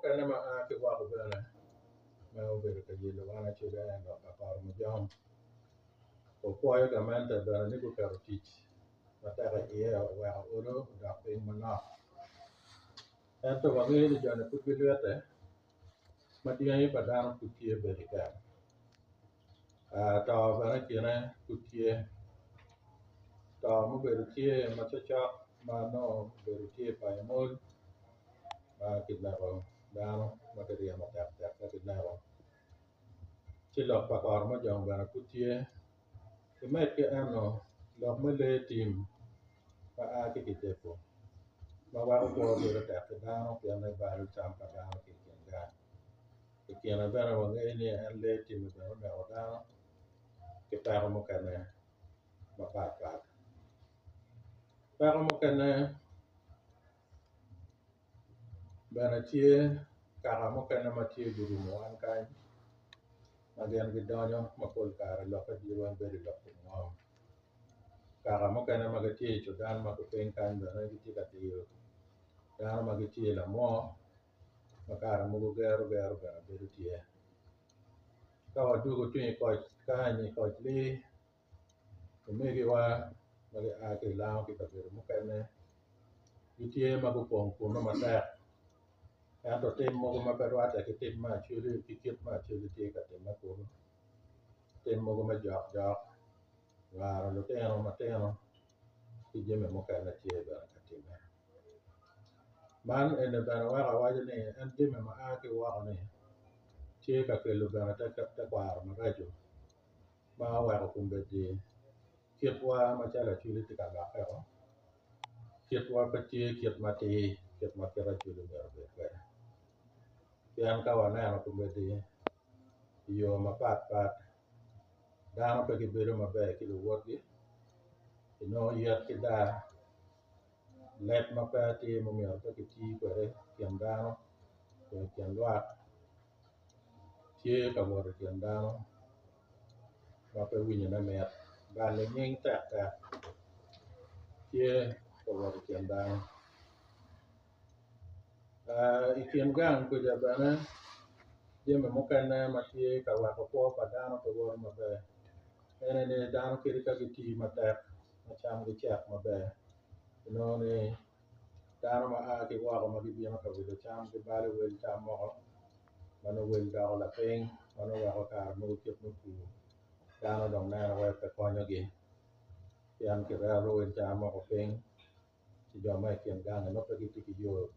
mukene ma a ki woko bene ma obedo ka yelo wan acel en lok pa Karamojong opwoyo gamente bene ni guketo tic matek iye oweko olo odok piny manok ento wangeyo ni joni pud gilwite ma dyangi pa dano pud tye bene i kem to bene i kine pud tye to mubedo tye ma cokcok ma nongo obedo tye i paco mol ma kineko dano ma kiryemo tektek ka kineko ci lok pa Karamojong bene pud tye imed ki eno lok me lee tim ma a ki kijepo ma weko kwo bedo tek ki dano pien balo cam pa dano ki i kin gang i kine bene wangeyo ni en lee tim-mi bene oneko dano ki peko mukene mapat pat. Peko mukene bene tye kaka mukene ma tye gurumo wan kany ma gin gidonyo ma pol kare lokke tye weng bedo lok kom ngom kaka mukene ma gitye i Cudan ma kupiny kany bene gitye ka diyo dano ma gitye i lamwo ma kare mogo gero gero bene bedo tye ka wadwogo tung i koc kany i koc lee Omegiwa ma gia ki i lango ki i kabedo mukene gitye ma gupong kunu matek ento tim mogo ma pe rwatte ki tim me acholi ki kit me acholi tye ka timme kunu tim mogo me jok jok laro lutino matino ki jami mukene tye bene ka timme man eni bene weko awaco ni en jami ma a ki woko-ni tye ka kelo bene tekwaro maraco. Ma oweko kombeddi kitwa macalo acholi tye ka lokkeo kitwa pe tye kit matir kit ma kit acholi myero obed kwede pien ka waneno kombeddi i yo mapat pat dano pe gibedo maber ki luwotgi inongo yet ki daa leb ma pe atir ma myero pe kiti kwede i kin dano nyo i kin lwak. Tye ka wot i kin dano ma pe winyone mit balo nying tektek tye ka wot i kin dano i kin gang kuca bene jami mukene ma tye ka weko kwo pa dano pe woto maber ene ni dano kadi ka giti matek ma camgi cek maber inongo ni Dano ma a ki woko ma gibino ka wilo cam gibalo wel cam moko ma nongo wel doko lapiny ma nongo weko kare mogo kit me pur dano dong neno wai pe konyogi pien kireto wel cam moko piny ci jo ma i kin gangi nongo pe gitye ki yo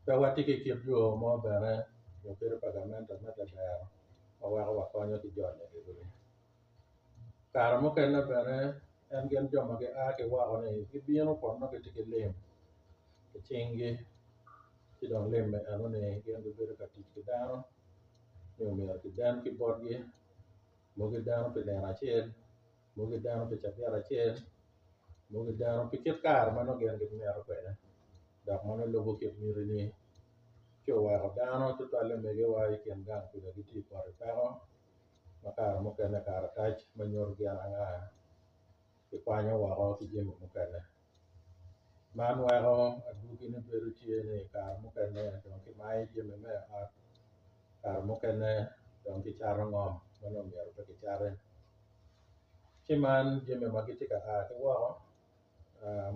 pe watye ki kit yo mo bene nyo bedo pa gamente me tedero ma weko wakonyo ki joni. Kare mukene bene en gin jo ma gia ki woko-ni gibino kun nongo gitye ki lim i cinggi ci dong lim enoni gin gibedo ka tic ki dano nyo myero kiden ki botgi mogo gideno pi nino acel mogo gideno pi cabit acel mogo gideno pi kit kare ma nongo gin gimito kwede dok ma nongo lubo kit mitini ci oweko dano tutwalle megiwa i kin gang kuca gitye i poto peko. Ma kare mukene karatac ma nyuto gin anga kikwanyo woko ki jami mukene man weko adwogine bedo tye ni kare mukene dong kimayo jami me ot kare mukene dong kicato ngom ma nongo myero pe kicati ci man jami ma gitye ka a ki woko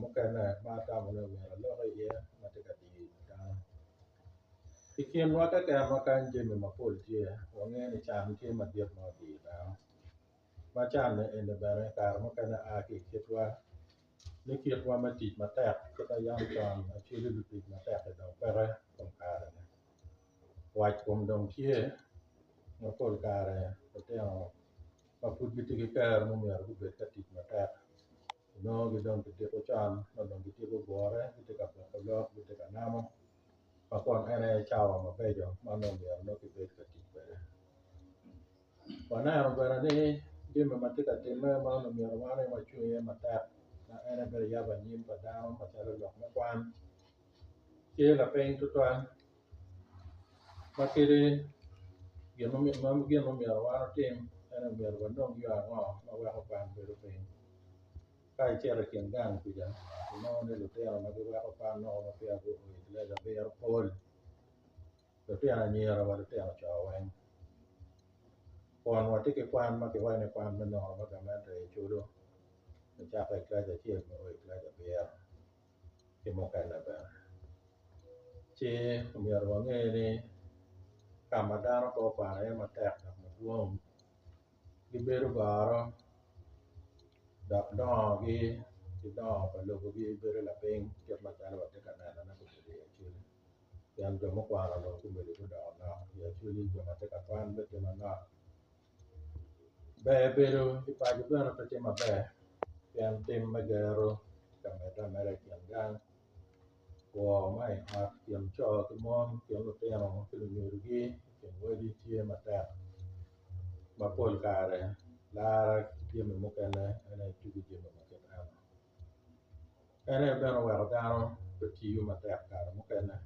mukene ma atamo ni myero alok iye ma tye ka diyo dano. I kinwa kekenwa kany jami mapol tye wangeyo ni can tye madit ma odiyo dano ma can-ni eni bene kare mukene a ki i kitwa ni kitwa me tic matek kit ma yam con acwali lutic matek-ki dong peke kom kare-ni wac kom dong tye ma pol kare lutino ma pud gitye ki kero ni myero gubed ka tic matek inongo gidong gidiko con ma dong gitye gugure gitye ka boko lok gitye ka namo ma kun en aye cawa mabeco ma nongo myero nongo gibed ka tic kwede. Waneno bene ni jami ma tye ka timme ma onongo myero wan aye wacung iye matek ma en aye bedo yabo anyim pa dano macalo lok me kwan tye lapiny tutwal ma kadi gin ma myero wan otim en aye myero wanong yo ango ma weko kwan bedo piny ka icito i kin gang kuca inongo ni lutino ma giweko kwan woko ma peya guo i kilaci abiro pol. Lutino anyira wa lutino co weng kun watye ki kwan ma kiwaco ni kwan me nono ma gamente aye culo nicakke i kilaci acel nio i kilaci abiro ki mukene bene ci myero wange ni ka ma dano pe okwano iye matek dok madwong gibedo goro dok dongogi ki dongo pa lobogi bedo lapiny kit macalo watye ka nenone kobedi i acholi pien jo mukwano dong gubedo gudoko nok i acholi jo ma tye ka kwan bene tye manok ber bedo i paco bene pe tye maber pien tim me gero tye ka medde ameda i kin gang kwo ma i ot i kin co ki mon i kin lutino ki lunyodogi i kin wadi tye matek ma pol kare lara ki jami mukene en aye tugo jami ma kit meno en aye bene oweko dano pe tiyo matek kare mukene.